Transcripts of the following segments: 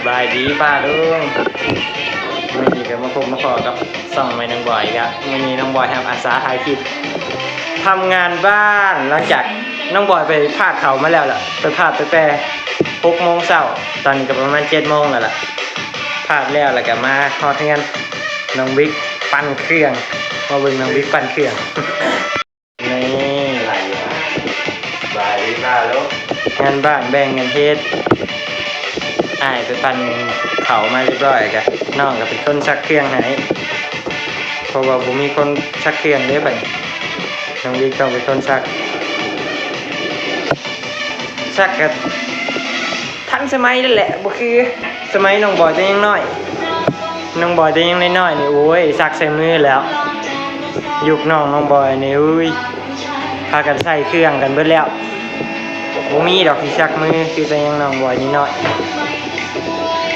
ສະບາຍດີປ້າລຸງ ມື້ນີ້ກໍມາພົບມາພໍ້ກັບຊ່ອງໃໝ່ນ້ອງບອຍອີກແລ້ວ. ມື້ນີ້ນ້ອງບອຍຮັບອາສາຖ່າຍຄລິບທຳງານບ້ານ ຫຼັງຈາກນ້ອງບອຍໄປພາດເຂົ້າມາແລ້ວລະ ໄປພາດຕັ້ງແຕ່ຫົກໂມງເຊົ້າ ຕອນນີ້ກໍປະມານເຈັດໂມງແລ້ວລະ ພາດແລ້ວ ແລ້ວກໍມາຮອດເຮືອນ ນ້ອງວິກປັ່ນເຄື່ອງ ມາເບິ່ງນ້ອງວິກປັ່ນເຄື່ອງ. ນີ້ ສະບາຍດີປ້າລຸງ ງານບ້ານແບ່ງກັນເຮັດ ອ້າຍໄປປັ່ນເຂົ້າມາຮຽບຮ້ອຍ ກະນ້ອງກະເປັນຄົນຊັກເຄື່ອງໃຫ້ ເພາະວ່າບໍ່ມີຄົນຊັກເຄື່ອງເດ້ບັດນີ້ ນ້ອງວິກຕ້ອງເປັນຄົນຊັກ ຊັກກະ ທັນສະໄໝນັ້ນແຫຼະ ບໍ່ຄືສະໄໝນ້ອງບອຍແຕ່ຍັງນ້ອຍ. ນ້ອງບອຍແຕ່ຍັງນ້ອຍໆນີ້ ໂອ້ຍ ຊັກໃສ່ມືແລ້ວ. ຍຸກນ້ອງນ້ອງບອຍນີ້ ອຸ້ຍ ພາກັນໃສ່ເຄື່ອງກັນເບິດແລ້ວ ບໍ່ມີດອກທີ່ຊັກມື ຄືແຕ່ຍັງນ້ອງບອຍນ້ອຍ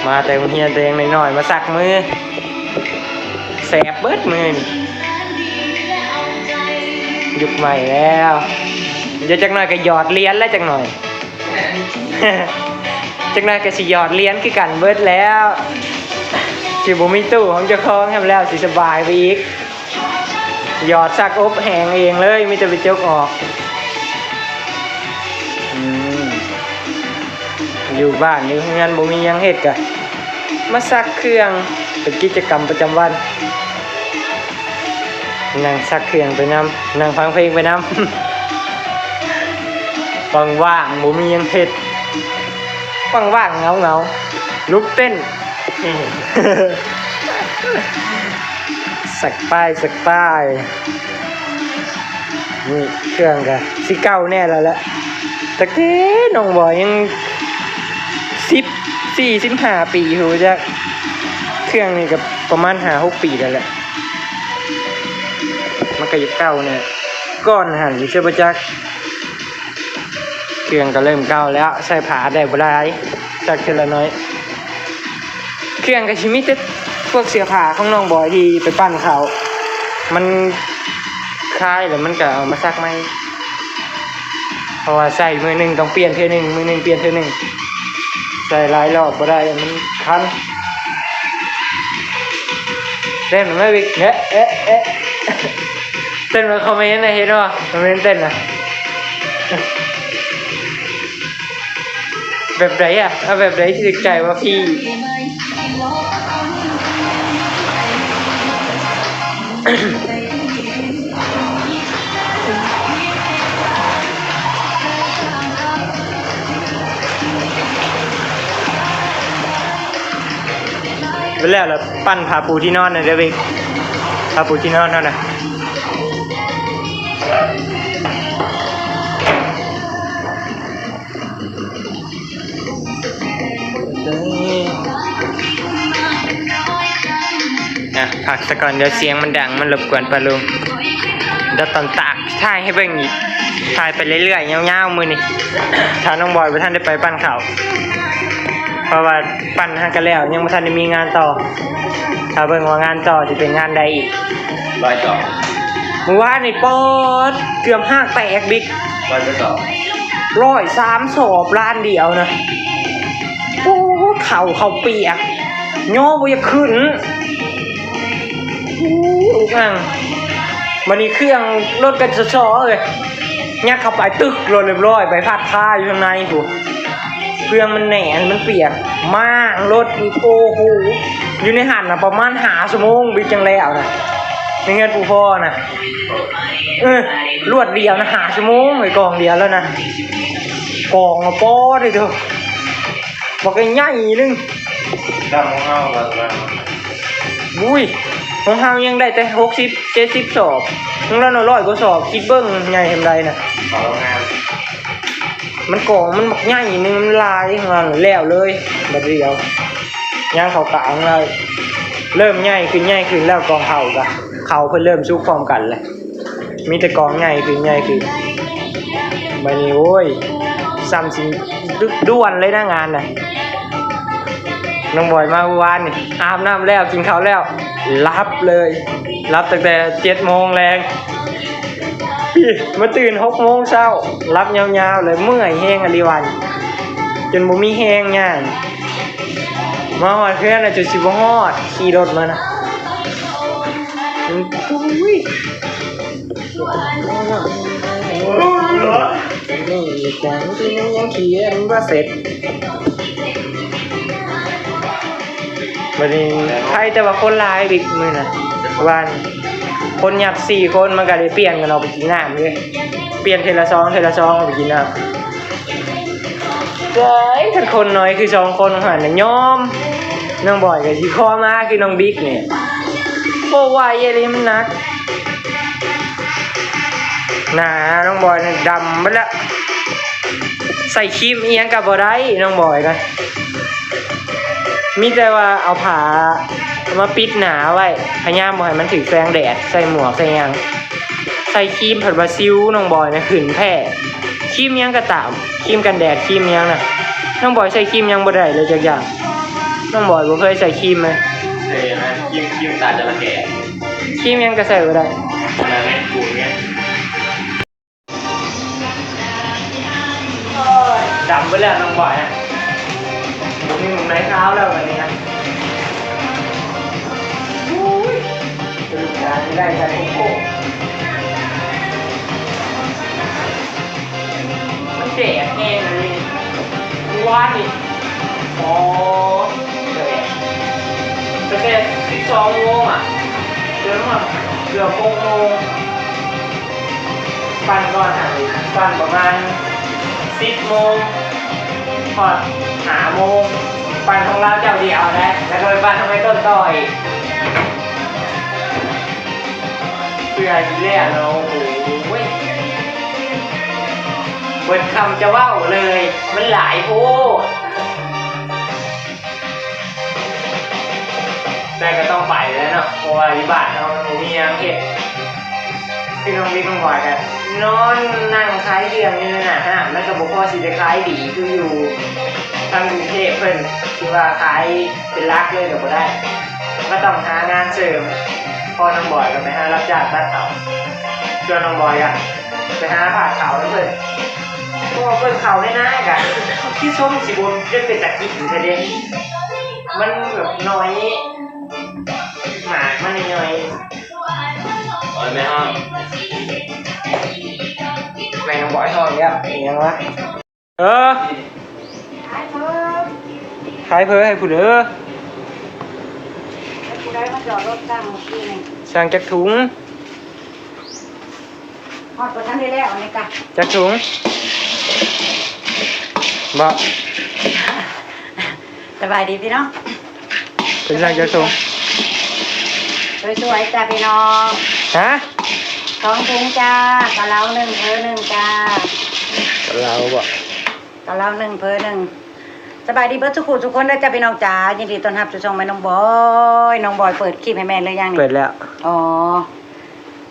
ໆ ມາແຕ່ໂຮງຮຽນແຕ່ຍັງນ້ອຍໆ ມາຊັກມື ແສບເບິດມືນີ້. ຍຸກໃໝ່ແລ້ວ ດຽວຈັກໜ່ອຍກໍຫຍອດຫຼຽນແລ້ວ ຈັກໜ່ອຍ ຈັກໜ່ອຍກໍຊິຫຍອດຫຼຽນຄືກັນເບິດແລ້ວ ຊິບໍ່ມີຕູ້ຂອງເຈົ້າຂອງແລ້ວ ຊິສະບາຍໄປອີກ ຫຍອດຊັກອົບແຫ້ງເອງເລີຍ ມີແຕ່ໄປຈົກອອກ. ອືມ ຢູ່ບ້ານຢູ່ເຮືອນບໍ່ມີຫຍັງເຮັດກະມາຊັກເຄື່ອງ ເປັນກິດຈະກຳປະຈຳວັນ. ນັ່ງຊັກເຄື່ອງໄປນຳ ນັ່ງຟັງເພງໄປນຳ ວ່າງໆ ບໍ່ມີຫຍັງເຮັດ ວ່າງໆ ເຫງົາໆ ລຸກເຕັ້ນ ອືມ ຊັກປ້າຍ ຊັກປ້າຍ. ນີ້ເຄື່ອງກະຊິເກົ່າແດ່ແລ້ວແຫຼະ ຕັ້ງແຕ່ນ້ອງບອຍຍັງສິບສີ່ ສິບຫ້າປີພຸ້ນຈັກ ເຄື່ອງນີ້ກະປະມານຫ້າຫົກປີແລ້ວແຫຼະ ມັນກະຢາກເກົ່າແດ່ ກ່ອນຫັ້ນຊິບໍ່ຈັກ ເຄື່ອງກະເລີ່ມເກົ່າແລ້ວ ໃສ່ຜ້າໄດ້ບໍ່ຫຼາຍ ຊັກເທື່ອລະໜ້ອຍ. ເຄື່ອງກະຊິມີແຕ່ພວກເສື້ອຜ້າຂອງນ້ອງບອຍທີ່ໄປປັ່ນເຂົ້າ ມັນຄາຍແລ້ວມັນກະເອົາມາຊັກໃໝ່ ເພາະວ່າໃສ່ມື້ໜຶ່ງຕ້ອງປ່ຽນເທື່ອໜຶ່ງ ມື້ໜຶ່ງປ່ຽນເທື່ອໜຶ່ງ ໃສ່ຫຼາຍລອບບໍ່ໄດ້ ມັນຄັນ. ເຕັ້ນໄວ້ວິກ ເອະ ເອະ ເອະ ເຕັ້ນໄວ້ ຄອມເມັນນະ ເຫັນບໍ່ ຄອມເມັນເຕັ້ນນະ. ແບບໃດອະ ເອົາແບບໃດຖືກໃຈວ່າພີ່ ແລ້ວລະ ປັ່ນຜ້າປູທີ່ນອນນະເດີວິກ ຜ້າປູທີ່ນອນເຮົານະ. ອ່ະ ພັກສະກ່ອນ ດຽວສຽງມັນດັງ ມັນລົບກວນປ້າລຸງ. ດຽວຕອນຕາກຖ່າຍໃຫ້ເບິ່ງອີກ ຖ່າຍໄປເລື້ອຍໆ ຍາວໆ ມື້ນີ້ ຖ້ານ້ອງບອຍບໍ່ທັນໄດ້ໄປປັ່ນເຂົ້າ ເພາະວ່າປັ່ນຫາກະແລ້ວ ຍັງບໍ່ທັນໄດ້ມີງານຕໍ່ ຖ້າເບິ່ງວ່າງານຕໍ່ຊິເປັນງານໃດອີກ. ຮ້ອຍສອງ ມື້ວານນີ້ ປອດ ເກືອບຫາກແຕກບິກ ຮ້ອຍສອງ ຮ້ອຍສາມສອບ ລ້ານດຽວນະ. ໂອ້ ເຂົ້າ ເຂົ້າປຽກ ຍໍບໍ່ຢາກຂຶ້ນ ໂອ້ ອຸກອັ່ງ. ບັດນີ້ເຄື່ອງລົດກໍຊໍເອີຍ ຍັດເຂົ້າໄປ ຕຶກ ໂລດ ລຽບຮ້ອຍ ໃບພັດຄາຢູ່ຂ້າງໃນພຸ້ນ. ເຄື່ອງມັນແໜ້ນ ມັນປຽກ ມ້າງລົດ ໂອ້ໂຫ ຢູ່ໃນຫັ້ນນະ ປະມານຫ້າຊົ່ວໂມງບິກຈັ່ງແລ້ວນະ ໃນເຮືອນປູ່ພໍ່ນະ. ເອີ ລວດດຽວນະ ຫ້າຊົ່ວໂມງເລີຍ ກອງດຽວແລ້ວນະ ກອງປອດເດີ ບັກໃຫຍ່ໜຶ່ງ. ຂອງເຮົາກໍ ອຸ້ຍ ຂອງເຮົາຍັງໄດ້ແຕ່ຫົກສິບ ເຈັດສິບສອບ ຂອງລາວນະ ຮ້ອຍກວ່າສອບ ຄິດເບິ່ງໃຫຍ່ສ່ຳໃດນະ. ຂອງໂຮງງານ ມັນກອງ ມັນບັກໃຫຍ່ໜຶ່ງ ມັນຫຼາຍ ແລ້ວເລີຍ ບາດດຽວ ຍ່າງເຂົ້າກາງແລ້ວ ເລີ່ມໃຫຍ່ຂຶ້ນ ໃຫຍ່ຂຶ້ນແລ້ວ ກອງເຂົ້າກະ ເຂົ້າເພິ່ນເລີ່ມສຸກພ້ອມກັນແລ້ວ ມີແຕ່ກອງໃຫຍ່ຂຶ້ນ ໃຫຍ່ຂຶ້ນ. ບາດນີ້ ໂອ້ຍ ສ່ຳຊິດ່ວນເລີຍນະງານນະ. ນ້ອງບອຍມາມື້ວານນີ້ ອາບນ້ຳແລ້ວ ກິນເຂົ້າແລ້ວ ຫຼັບເລີຍ ຫຼັບຕັ້ງແຕ່ເຈັດໂມງແລງ ມາຕື່ນຫົກໂມງເຊົ້າ ຫຼັບຍາວໆເລີຍ ເມື່ອຍແຮງອີ່ຫຼີວານ. ຈົນບໍ່ມີແຮງຍ່າງ ມາຮອດເຮືອນແລ້ວຈົນຊິບໍ່ຮອດ ຂີ່ລົດມານະ ມັນ ໂອ້ຍ ນີ້ອີກຢ່າງທີ່ຍັງ ຍັງຂີ່ອັນບໍ່ເສັດ. ບັດນີ້ໃຜແຕ່ວ່າຄົນຫຼາຍອີກມື້ນະ ວ່ານີ້ ຄົນຍັດສີ່ຄົນ ມັນກະໄດ້ປ່ຽນກັນອອກໄປກິນນ້ຳເດ້ ປ່ຽນເທື່ອລະສອງ ເທື່ອລະສອງອອກໄປກິນນ້ຳ. ເອີຍ ຄັນຄົນໜ້ອຍຄືສອງຄົນຫັ້ນນະ ຍອມ ນ້ອງບອຍກະຊິຂໍມາຄືນ້ອງບິກນີ້ ບໍ່ໄຫວອີ່ຫຼີ ມັນໜັກ ໜ້ານ້ອງບອຍນະດຳເບິດລະ ໃສ່ຄຣີມອີ່ຫຍັງກະບໍ່ໄດ້ ນ້ອງບອຍນະ ມີແຕ່ວ່າເອົາຜ້າມາປິດໜ້າໄວ້ ພະຍາຍາມບໍ່ໃຫ້ມັນຖືກແສງແດດ ໃສ່ໝວກໃສ່ຫຍັງ ໃສ່ຄຣີມ ເພິ່ນວ່າສິວນ້ອງບອຍນະຂຶ້ນແພ້ ຄຣີມຫຍັງກະຕາມ ຄຣີມກັນແດດ ຄຣີມຫຍັງນະ ນ້ອງບອຍໃສ່ຄຣີມຫຍັງບໍ່ໄດ້ເລີຍຈັກຢ່າງ ນ້ອງບອຍບໍ່ເຄີຍໃສ່ຄຣີມເລີຍ ເອີ ຄຣີມ ຄຣີມຕາຈະລະເຂົ້ ຄຣີມຫຍັງກະໃສ່ບໍ່ໄດ້ ອັນນັ້ນແຫຼະ ປູນໄງ. ໂອ້ຍ ດຳເບິດແລ້ວນ້ອງບອຍນະ ບໍ່ມີໝ່ອງໃດຂາວແລ້ວບາດນີ້ນະ ໂອ້ຍ ສະຫຼຸບການໄດ້ໃສ່ໂກໂກ້ ມັນແດດແຮງອີ່ຫຼີ ມື້ວານນີ້ ອໍ ແດດ ຕັ້ງແຕ່ສິບສອງໂມງອະ ຈົນຮອດເກືອບຫົກໂມງ ປັ່ນກ່ອນຫັ້ນ ປັ່ນປະມານສິບໂມງ ຮອດຫ້າໂມງ ປັ່ນຂອງລາວເຈົ້າດຽວໄດ໋ ແລ້ວກະໄປປັ່ນຂອງໄອ້ຕົ້ນຕໍ່ອີກ ເພື່ອຊິແລ້ວເນາະ ໂອ້ໂຫ ເບິດຄຳຈະເວົ້າເລີຍ ມັນຫຼາຍໂພດ. ແຕ່ກະຕ້ອງໄປແລ້ວເນາະ ເພາະວ່າຢູ່ບ້ານເຮົາມັນບໍ່ມີຫຍັງເຮັດ ຄືນ້ອງບິກນ້ອງບອຍກະນອນນັ່ງຂາຍເຄື່ອງຢູ່ໜ້າຮ້ານ ມັນກະບໍ່ພໍຊິໄດ້ຂາຍດີຄືຢູ່ທາງກຸງເທບເພິ່ນ ຊິວ່າຂາຍເປັນຫຼັກເລີຍກະບໍ່ໄດ້ ກະຕ້ອງຫາງານເສີມ ພໍນ້ອງບອຍກະໄປຫາຮັບຈ້າງຕັດເອົາ ສ່ວນນ້ອງບອຍກະໄປຫາພາກເຂົ້ານຳເພິ່ນ ເພາະວ່າເບິ່ງເຂົ້າໃນນາກະຄືຊົງຊິບໍ່ໄດ້ເປັນຕາກິນແທ້ເດ ມັນແບບໜ້ອຍ ໝາກມັນໜ້ອຍ ໂອ້ຍ ແມ່ຮ້ອງ ແມ່ນ້ອງບອຍຮ້ອງແລ້ວ ເປັນຫຍັງວະ? ເອີ ຂາຍເຝີໃຫ້ຜູ້ເດີ ຜູ້ໃດມາຈອດລົດສັ່ງມື້ກີ້ນີ້ ສັ່ງຈັກຖົງ? ຮອດບໍ່ທັນໄດ້ແລ້ວອັນນີ້ກະ ຈັກຖົງ? ບໍ່ ສະບາຍດີພີ່ນ້ອງ ເພິ່ນສັ່ງຈັກຖົງ? ສວຍໆ ຈ້າພີ່ນ້ອງ ຮະ? ສອງຖົງຈ້າ ກະເລົາໜຶ່ງ ເຝີໜຶ່ງຈ້າ ກະເລົາບໍ່? ກະເລົາໜຶ່ງ ເຝີໜຶ່ງ ສະບາຍດີເບິດສູ່ຜູ້ສູ່ຄົນເດີຈ້າພີ່ນ້ອງຈ້າ ຍິນດີຕ້ອນຮັບສູ່ຊ່ອງແມ່ນ້ອງບອຍ ນ້ອງບອຍເປີດຄລິບໃຫ້ແມ່ເລີຍຍັງນີ້? ເປີດແລ້ວ ອໍ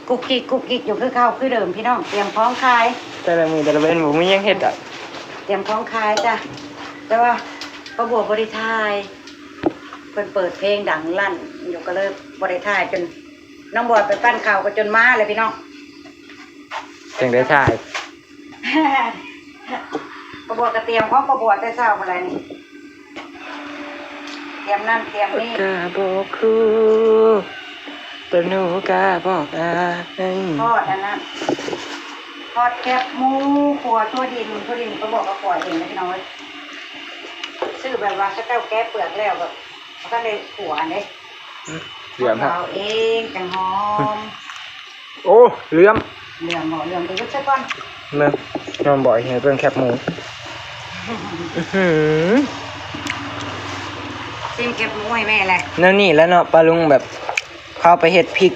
ກຸກກິກກຸກກິກຢູ່ຄືເກົ່າຄືເດີມພີ່ນ້ອງ ຕຽມຂອງຂາຍ ແຕ່ລະມື້ແຕ່ລະເວັນບໍ່ມີຫຍັງເຮັດດອກ ຕຽມຂອງຂາຍຈ້າ ແຕ່ວ່າປ້າບົວບໍ່ໄດ້ຖ່າຍ ເພິ່ນເປີດເພງດັງລັ່ນຢູ່ ກະເລີຍບໍ່ໄດ້ຖ່າຍ ຈົນນ້ອງບອຍໄປປັ້ນເຂົ້າກະຈົນມາແລ້ວພີ່ນ້ອງ ຈັ່ງໄດ້ຖ່າຍ ປ້າບົວກະຕຽມຂອງປ້າບົວແຕ່ເຊົ້າພຸ້ນແຫຼະນີ້ ຕຽມນັ້ນຕຽມນີ້ ກະບອກຄູ ຕະໜູກະບອກອ້າຍ ທອດອັນນັ້ນ ທອດແຄບໝູ ຂົ້ວຖົ່ວດິນ ຖົ່ວດິນປ້າບົວກະຂົ້ວເອງເດີພີ່ນ້ອງເອີຍ ຊື້ແບບວ່າເຂົາເຈົ້າແກະເປືອກແລ້ວ ແບບບໍ່ທັນໄດ້ຂົ້ວຫັ້ນເດ້ ເຫຼືອມ ເຮົາເອງຈັ່ງຫອມ ໂອ້ ເຫຼືອມ ເຫຼືອມບໍ່ ເຫຼືອມກະຢຸດຊະກ່ອນ ເບິ່ງ ນ້ອງບອຍໃຫ້ເບິ່ງແຄບໝູ ອື້ຫື ຊີມແຄບໝູໃຫ້ແມ່ແຫຼະ ແນວນີ້ແຫຼະເນາະ ປ້າລຸງແບບ ເຂົາໄປເຮັດພິກ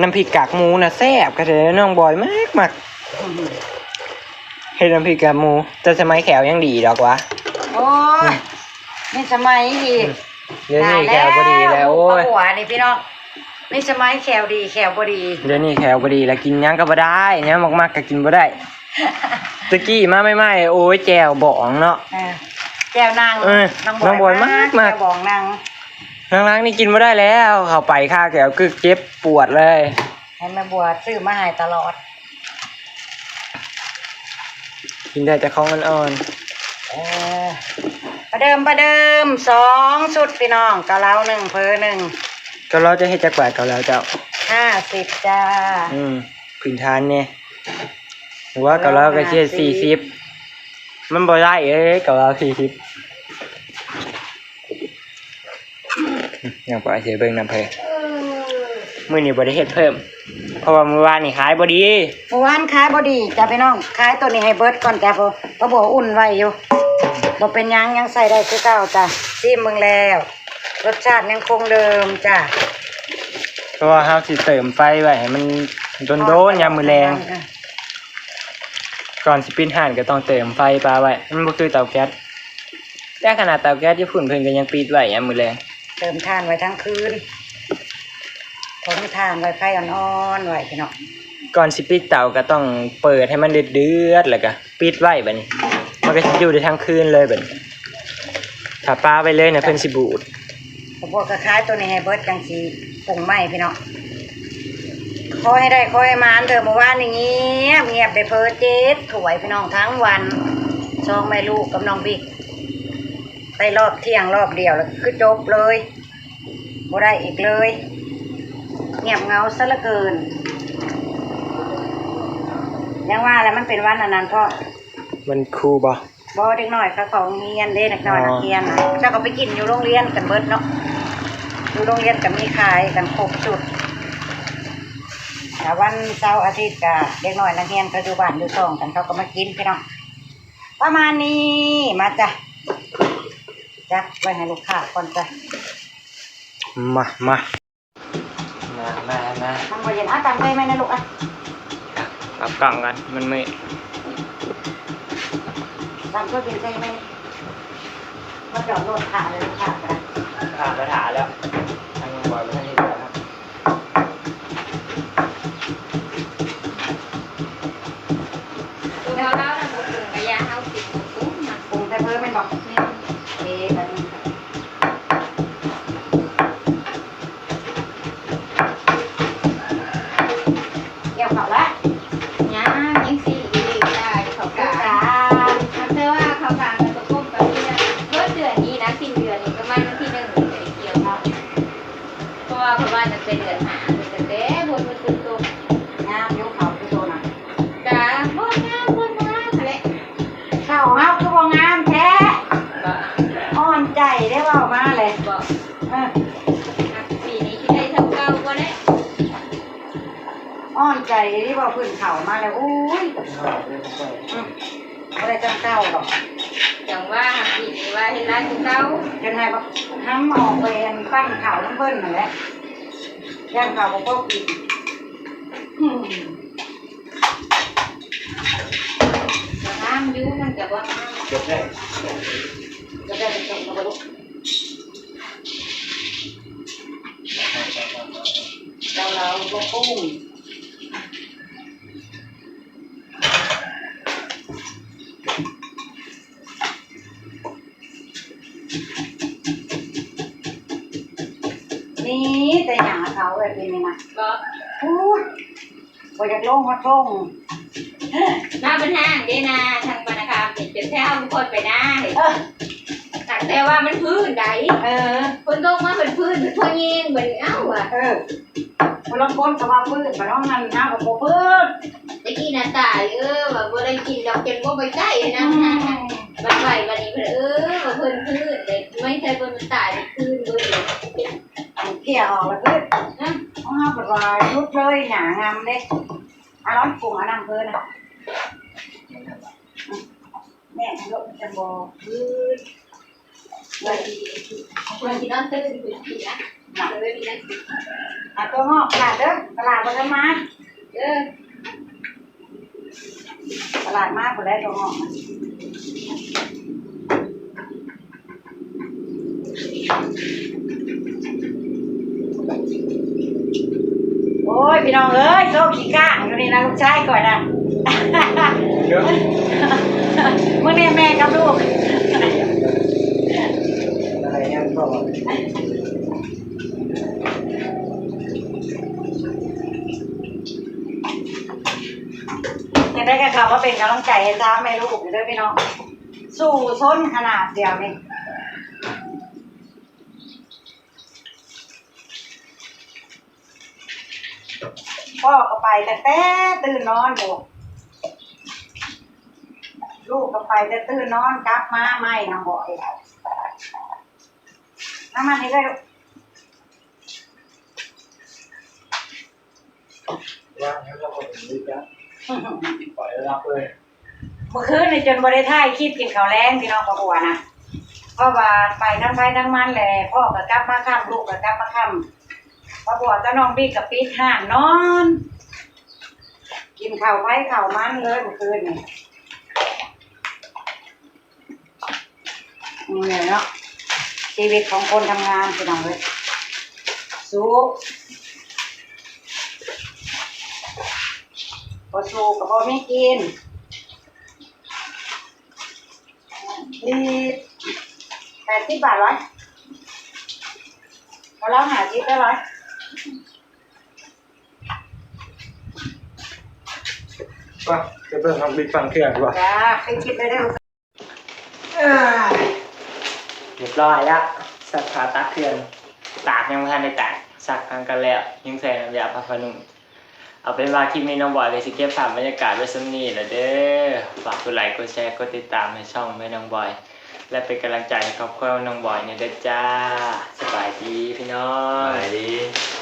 ນ້ຳພິກກາກໝູນະແຊບກະເດ ນ້ອງບອຍມັກໆ ເຮັດນ້ຳພິກກາກໝູ ແຕ່ສະໄໝແຂ້ວຍັງດີດອກຫວາ ໂອ້ຍ ມີສະໄໝອີກ ດຽວນີ້ແຂ້ວບໍ່ດີແລ້ວ ໂອ້ຍ ປ້າບົວນີ້ພີ່ນ້ອງ ມີສະໄໝແຂ້ວດີແຂ້ວບໍ່ດີ ດຽວນີ້ແຂ້ວບໍ່ດີແລ້ວ ກິນຫຍັງກະບໍ່ໄດ້ ແນວມັກໆກະກິນບໍ່ໄດ້ ແຕ່ກີ້ມາໃໝ່ໆ ໂອ້ຍ ແຈ່ວບອງເນາະ ເອີ ແຈ່ວນັ່ງ ເອີ ນ້ອງບອຍມັກໆ ແຈ່ວບອງນັ່ງ ຫຼັງໆນີ້ກິນບໍ່ໄດ້ແລ້ວ ເຂົ້າໄປຄາແຂ້ວກຶກ ເຈັບປວດເລີຍ ໃຫ້ແມ່ບົວຊື້ມາໃຫ້ຕະຫຼອດ ກິນໄດ້ແຕ່ຂອງອ່ອນໆ. ປະເດີມ ປະເດີມ ສອງຊຸດພີ່ນ້ອງ ເກົາເລົາໜຶ່ງ ເຝີໜຶ່ງ. ເກົາເລົາຈະເຮັດຈັກບາດ ເກົາເລົາເຈົ້າ? ຫ້າສິບຈ້າ. ອືມ ພື້ນຖານແດ່ ວ່າເກົາເລົາກໍຊິເຮັດສີ່ສິບ ມັນບໍ່ໄດ້ເອີຍ ເກົາເລົາສີ່ສິບ. ຍັງບໍ່ໄດ້ເບິ່ງນຳເພິ່ນ ມື້ນີ້ບໍ່ໄດ້ເຮັດເພີ່ມ ເພາະວ່າມື້ວານນີ້ຂາຍບໍ່ດີ ມື້ວານຂາຍບໍ່ດີຈ້າພີ່ນ້ອງ. ຂາຍໂຕນີ້ໃຫ້ເບິດກ່ອນຈ້າ ເພາະວ່າບໍ່ອຸ່ນໄວ້ຢູ່. ບໍ່ເປັນຫຍັງ ຍັງໃຊ້ໄດ້ຄືເກົ່າຈ້າ. ຊີມເບິ່ງແລ້ວ ລົດຊາດຍັງຄົງເດີມຈ້າ ເພາະວ່າເຮົາຊິເຕີມໄຟໄວ້ໃຫ້ມັນໂດນໆ ຍາມມື້ແລງ. ກ່ອນຊິປິດຮ້ານກໍຕ້ອງເຕີມໄຟປະໄວ້ ມັນບໍ່ຄືເຕົາແກັສ. ແຕ່ຂະໜາດເຕົາແກັສຢູ່ພຸ້ນ ເພິ່ນກໍຍັງປິດໄວ້ຍາມມື້ແລງ ເຕີມຖ່ານໄວ້ທັງຄືນ ຖົງຖ່ານໄວ້ໄຟອ່ອນໆ ໄວ້ພີ່ນ້ອງ. ກ່ອນຊິປິດເຕົາກໍຕ້ອງເປີດໃຫ້ມັນເດືອດໆ ແລ້ວກໍປິດໄວ້ ບາດນີ້ມັນກໍຊິຢູ່ໄດ້ທັງຄືນເລີຍ. ບາດນີ້ຖ້າປະໄວ້ເລີຍນະ ເພິ່ນຊິບູດ. ພວກກໍຂາຍໂຕນີ້ໃຫ້ເບິດ ຈັ່ງຊິປຸງໃໝ່ພີ່ນ້ອງ. ຂໍໃຫ້ໄດ້ ຂໍໃຫ້ໝານເດີ້. ມື້ວານນີ້ງຽບ ງຽບໄດ້ເພີເຈັດຖ້ວຍພີ່ນ້ອງ ທັງວັນ ສອງແມ່ລູກກັບນ້ອງບິກ ໄປຮອບທ່ຽງຮອບດຽວແລ້ວຄືຈົບເລີຍ ບໍ່ໄດ້ອີກເລີຍ. ງຽບເຫງົາຊະເຫຼືອເກີນ. ຍັງວ່າແຫຼະ ມັນເປັນວັນອັນນັ້ນເພາະ ວັນຄູບໍ່? ບໍ່ ເດັກນ້ອຍເຂົາເຂົ້າໂຮງຮຽນເດ້ ເດັກນ້ອຍນັກຮຽນນະ ເຂົາເຈົ້າກໍໄປກິນຢູ່ໂຮງຮຽນກັນເບິດເນາະ. ຢູ່ໂຮງຮຽນກໍມີຂາຍກັນຄົບຊຸດ. ຖ້າວັນເສົາອາທິດກໍເດັກນ້ອຍນັກຮຽນເຂົາຢູ່ບ້ານຢູ່ຊ່ອງກັນ ເຂົາກໍມາກິນພີ່ນ້ອງ. ປະມານນີ້ ມາຈ້ະ ຈັດໄວ້ໃຫ້ລູກຄ້າກ່ອນຈ້ະ. ມາ ມາ ມາ ມາ ມາ ມັນບໍ່ເຢັນ. ອາ ຕຳໃສ່ໄໝນະລູກອະ. ປັບກ້ອງກ່ອນ ມັນເມື່ອຍ. ຕຳຕົວເປັນໃສ່ໄໝ ມາຈອດລົດຖ້າເລີຍ ຖ້າກໍໄດ້. ຖ້າກໍຖ້າແລ້ວ ທາງບໍ່ທັນເຮັດແລ້ວ. ຕົວເຮົາລາວນະ ບໍ່ປຸງກະຢ່າ ເຮົາກິນບໍ່ປຸງນະ. ປຸງແຕ່ເພີ່ມແມ່ນບໍ່? ແມ່ນ. ເອີ ບັດນີ້ ກ່ຽວເຂົ້າລະ? ຍັງ ຍັງຊິອີກ ເຂົ້າກາງ. ແຕ່ວ່າເຂົ້າກາງກໍຕົກລົງກັນເດືອນ ເບິດເດືອນນີ້ນະ ສິ້ນເດືອນນີ້ ປະມານວັນທີໜຶ່ງ ຈະໄດ້ກ່ຽວເຂົ້າ. ເພາະວ່າ ເພາະວ່າຕັ້ງແຕ່ເດືອນຫ້າ ຕັ້ງແຕ່ຝົນມັນຕົກ ງາມຢູ່ເຂົ້າຄືໂຕນະ. ກະບໍ່ງາມ ບໍ່ງາມຫັ້ນແຫຼະ. ເຂົ້າເຮົາຄືບໍ່ງາມແທ້? ບໍ່ ອ່ອນໃຈເດ້ ເວົ້າມາແຫຼະ. ບໍ່ ເອີ ປີນີ້ຊິໄດ້ເທົ່າເກົ່າບໍ່ແຫຼະ? ອ່ອນໃຈເດ້ ເວົ້າພື້ນເຂົ້າມາແລ້ວ ໂອ້ຍ ອືມ ບໍ່ໄດ້ສ່ຳເກົ່າດອກ. ຈັ່ງວ່າ ປີນີ້ວ່າເຮັດຫຼາຍກວ່າເກົ່າ ຈົນໃຫ້ບັກຫຳອອກໄປ ອັນ ປັ່ນເຂົ້ານຳເພິ່ນຫັ້ນແຫຼະ ຢ້ານເຂົ້າບໍ່ພໍກິນ. ອືມ ກໍງາມຢູ່ ມັນກໍບໍ່ງາມ. ເກັບໄດ້ ເກັບໄດ້ ເກັບໄດ້ ເກັບໄດ້. ເຈົ້າລາວບໍ່ປຸງ ມີແຕ່ຫຍ້າເຂົາແບບນີ້ນະ. ບໍ່ ໂອ້ຍ ບໍ່ຢາກລົງຮອດທົ່ງ ນາມັນແຫ້ງເດ້ນາ ທາງບ້ານນາຄາເປັນຈົນແທ້ເຮົາບໍ່ຄ່ອຍໄປນາ. ເອີ ແຕ່ວ່າມັນຟື້ນໃດ. ເອີ ຝົນຕົກມາເພິ່ນຟື້ນ ເພິ່ນພໍຍິງບັດນີ້ ເອົ້າວ່າ. ເອີ ຜູ້ລາງຄົນກໍວ່າຟື້ນ ບັດເຮົານັ້ນເຮົາກໍບໍ່ຟື້ນ. ແຕ່ກີ້ນະຕາຍ ເອີ ວ່າບໍ່ໄດ້ກິນດອກ ຈົນບໍ່ໄປໃກ້ນະ. ອືມ ບັດໄຫວບັດນີ້ເພິ່ນ ເອີ ວ່າເພິ່ນຟື້ນ ແຕ່ໄມ່ໃຊ່ເພິ່ນ ມັນຕາຍຄືນເບິດ. ອັນເພຍອອກລະພືດ ຂອງເຮົາເພິ່ນວ່າຢຸດເລີຍ ຫຍ້າງາມເດ້. ອາ ລອງປຸງເອົານ້ຳເພິ່ນນະ ແມ່ນໂລດ ມັນຈັ່ງບໍ່ພືດ. ເພິ່ນຊິນອນຕື່ນ ເພິ່ນຊິນອນ ເລີຍນະ. ອາ ຕົວງອກຕະຫຼາດເດີ ຕະຫຼາດບໍ່ທັນມາເດີ. ຕະຫຼາດມາພຸ້ນແຫຼະ ຕົວງອກ. ໂອ້ຍ ພີ່ນ້ອງເອີຍ ໂຊຂີ້ກ້າງຢູ່ນີ້ນະ ລູກຊາຍຂ້ອຍນະ. ເອີ ມື້ນີ້ແມ່ກັບລູກ ຈັ່ງໃດກໍເຂົ້າມາເປັນກຳລັງໃຈໃຫ້ສາມແມ່ລູກເດີພີ່ນ້ອງ. ສູ້ຊົນຂະໜາດດຽວນີ້. ພໍ່ກໍໄປຕັ້ງແຕ່ຕື່ນນອນພຸ້ນ, ລູກກໍໄປແຕ່ຕື່ນນອນ ກັບມາໃໝ່ ນ້ອງບອຍ. ນ້ຳມັນນີ້ເດີ. ວ່າງແລ້ວກໍເປັນມື້ຈ້າງ ໄປຮັບເລີຍ. ເມື່ອຄືນນີ້ຈົນບໍ່ໄດ້ຖ່າຍຄລິບກິນເຂົ້າແລງ ພີ່ນ້ອງປ້າບົວນະ, ເພາະວ່າໄປທັງໃຜທັງມັນແຫຼະ, ພໍ່ກໍກັບມາຄ່ຳ ລູກກໍກັບມາຄ່ຳ, ປ້າບົວກັບນ້ອງບິກກໍປິດຮ້ານນອນ ກິນເຂົ້າໃຜເຂົ້າມັນເລີຍເມື່ອຄືນນີ້. ນີ້ແຫຼະເນາະ ຊີວິດຂອງຄົນທຳງານ ພີ່ນ້ອງເອີຍ, ສູ້ ບໍ່ສູ້ກໍບໍ່ມີກິນ. ອີກແປດສິບບາດ ຮ້ອຍ ເອົາລາວຫ້າສິບໄດ້ ຮ້ອຍ. ໄປ ໄປເບິ່ງນ້ອງບິກຕັ້ງເຄື່ອງດີກວ່າ. ຈ້າ ໄປກິນໄດ້ເດີ. ເອີ ຮຽບຮ້ອຍແລ້ວ, ຊັກຜ້າຕາກເຄື່ອງ, ຕາກຍັງບໍ່ທັນໄດ້ຕາກ, ຊັກອັນກັນແລ້ວ, ຍັງໃສ່ນ້ຳຢາຜ້າຜ້ານຸ່ງ. ເອົາເປັນວ່າຄລິບນີ້ນ້ອງບອຍກໍຊິເກັບພາບບັນຍາກາດໄວ້ສ່ຳນີ້ລະເດີ. ຝາກກົດໄລ ກົດແຊ ກົດຕິດຕາມໃຫ້ຊ່ອງແມ່ນ້ອງບອຍ ແລະ ເປັນກຳລັງໃຈໃຫ້ຄອບຄົວນ້ອງບອຍແດ່ເດີຈ້າ. ສະບາຍດີພີ່ນ້ອງ. ສະບາຍດີ.